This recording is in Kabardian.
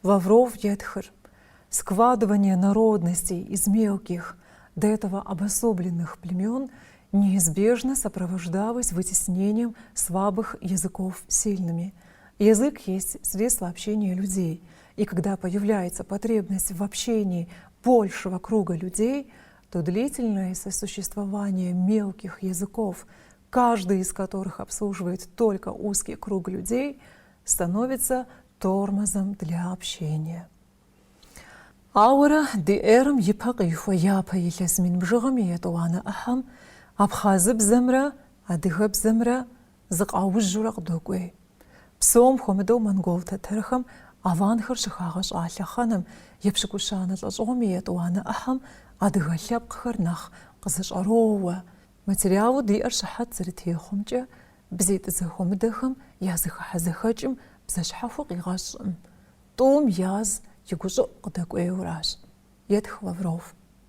Лавров етхыр, Складывание народностей из мелких, до этого обособленных племен неизбежно сопровождалось вытеснением слабых языков сильными. Язык есть средство общения людей, и когда появляется потребность в общении большего круга людей, то длительное сосуществование мелких языков, каждый из которых обслуживает только узкий круг людей, становится тормозом для общения. Ауэрэ ди эрэм и пэ къихуэ япэ илъэс мин бжыгъэм и етӏуанэ ӏыхьэм абхъазыбзэмрэ адыгэбзэмрэ зыкъаужьурэ къыдокӏуей. Псом хуэмыдэу монгол-тэтэрхэм аланхэр щыхагъэщӏа лъэхъэнэм, епщыкӏущанэ лӏэщӏыгъуэм и етӏуанэ ӏыхьэм адыгэ лъэпкъхэр нэхъ къызэщӏэроуэ. Материалу диӏэр щыхьэт зэрытехъуэмкӏэ, бзитӏ зэхуэмыдэхэм я зэхыхьэ-зэхэкӏым бзэ щхьэхуэ къигъэщӏкъым, тӏум яз и гущӏыӏу къыдэкӏуейуэращ, етх Лавров.